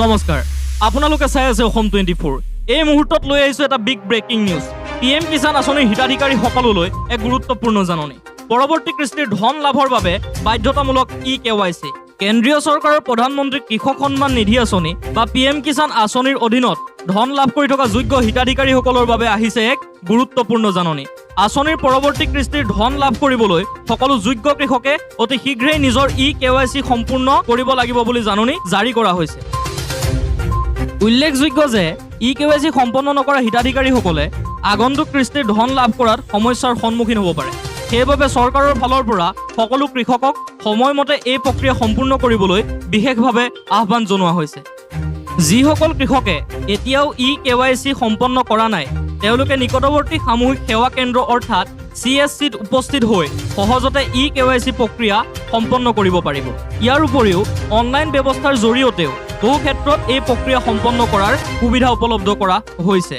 নমস্কাৰ, আপোনালোকে চাই আছে অসম 24। এই মুহূৰ্তত লৈ আহিছোঁ এটা big breaking news. PM Kisan আঁচনিৰ হিতাধিকাৰীসকললৈ এক গুৰুত্বপূৰ্ণ জাননী। পৰৱৰ্তী কিস্তিৰ ধন লাভৰ বাবে বাধ্যতামূলক ই কেৱাইচি। কেন্দ্ৰীয় চৰকাৰৰ প্ৰধানমন্ত্ৰী কৃষক সন্মান নিধি আঁচনি বা পিএম কিষাণ আঁচনিৰ অধীনত ধন লাভ কৰি থকা যোগ্য হিতাধিকাৰীসকলৰ বাবে আহিছে এক গুৰুত্বপূৰ্ণ জাননী। আঁচনিৰ পৰৱৰ্তী কিস্তিৰ ধন লাভ কৰিবলৈ সকলো যোগ্য কৃষকে অতি শীঘ্ৰেই নিজৰ ই কেৱাইচি সম্পূৰ্ণ কৰিব লাগিব বুলি জাননী জাৰি কৰা হৈছে। উল্লেখযোগ্য যে ই কেৱাইচি সম্পন্ন নকৰা হিতাধিকাৰীসকলে আগন্তুক কিস্তিৰ ধন লাভ কৰাত সমস্যাৰ সন্মুখীন হ'ব পাৰে। সেইবাবে চৰকাৰৰ ফালৰ পৰা সকলো কৃষকক সময়মতে এই প্ৰক্ৰিয়া সম্পূৰ্ণ কৰিবলৈ বিশেষভাৱে আহ্বান জনোৱা হৈছে। যিসকল কৃষকে এতিয়াও ই কেৱাইচি সম্পন্ন কৰা নাই, তেওঁলোকে নিকটৱৰ্তী সামূহিক সেৱা কেন্দ্ৰ অৰ্থাৎ চিএছচিত উপস্থিত হৈ সহজতে ই কেৱাইচি প্ৰক্ৰিয়া সম্পন্ন কৰিব পাৰিব। ইয়াৰ উপৰিও অনলাইন ব্যৱস্থাৰ জৰিয়তেও বহু ক্ষেত্ৰত এই প্ৰক্ৰিয়া সম্পন্ন কৰাৰ সুবিধা উপলব্ধ কৰা হৈছে।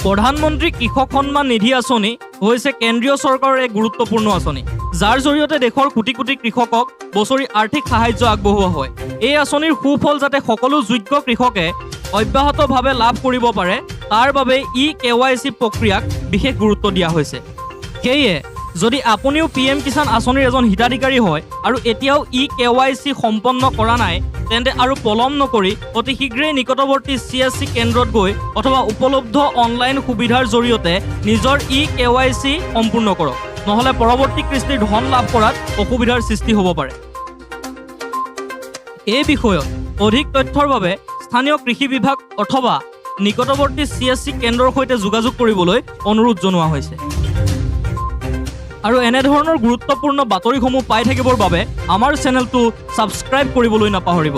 প্ৰধানমন্ত্ৰী কৃষক সন্মান নিধি আঁচনি হৈছে কেন্দ্ৰীয় চৰকাৰৰ এক গুৰুত্বপূৰ্ণ আঁচনি, যাৰ জৰিয়তে দেশৰ কোটি কোটি কৃষকক বছৰি আৰ্থিক সাহায্য আগবঢ়োৱা হয়। এই আঁচনিৰ সুফল যাতে সকলো যোগ্য কৃষকে অব্যাহতভাৱে লাভ কৰিব পাৰে, তাৰ বাবে ই কেৱাইচি প্ৰক্ৰিয়াক বিশেষ গুৰুত্ব দিয়া হৈছে। সেয়ে যদি আপুনিও পিএম কিষাণ আঁচনিৰ এজন হিতাধিকাৰী হয় আৰু এতিয়াও ই কেৱাইচি সম্পন্ন কৰা নাই, তেন্তে আৰু পলম নকৰি অতি শীঘ্ৰেই নিকটৱৰ্তী চিএছচি কেন্দ্ৰত গৈ অথবা উপলব্ধ অনলাইন সুবিধাৰ জৰিয়তে নিজৰ ই কেৱাইচি সম্পূৰ্ণ কৰক। নহ'লে পৰৱৰ্তী কিস্তিৰ ধন লাভ কৰাত অসুবিধাৰ সৃষ্টি হ'ব পাৰে। এই বিষয়ত অধিক তথ্যৰ বাবে স্থানীয় কৃষি বিভাগ অথবা নিকটৱৰ্তী চিএছচি কেন্দ্ৰৰ সৈতে যোগাযোগ কৰিবলৈ অনুৰোধ জনোৱা হৈছে। আৰু এনেধৰণৰ গুৰুত্বপূৰ্ণ বাতৰিসমূহ পাই থাকিবৰ বাবে আমাৰ চেনেলটো ছাবস্ক্ৰাইব কৰিবলৈ নাপাহৰিব।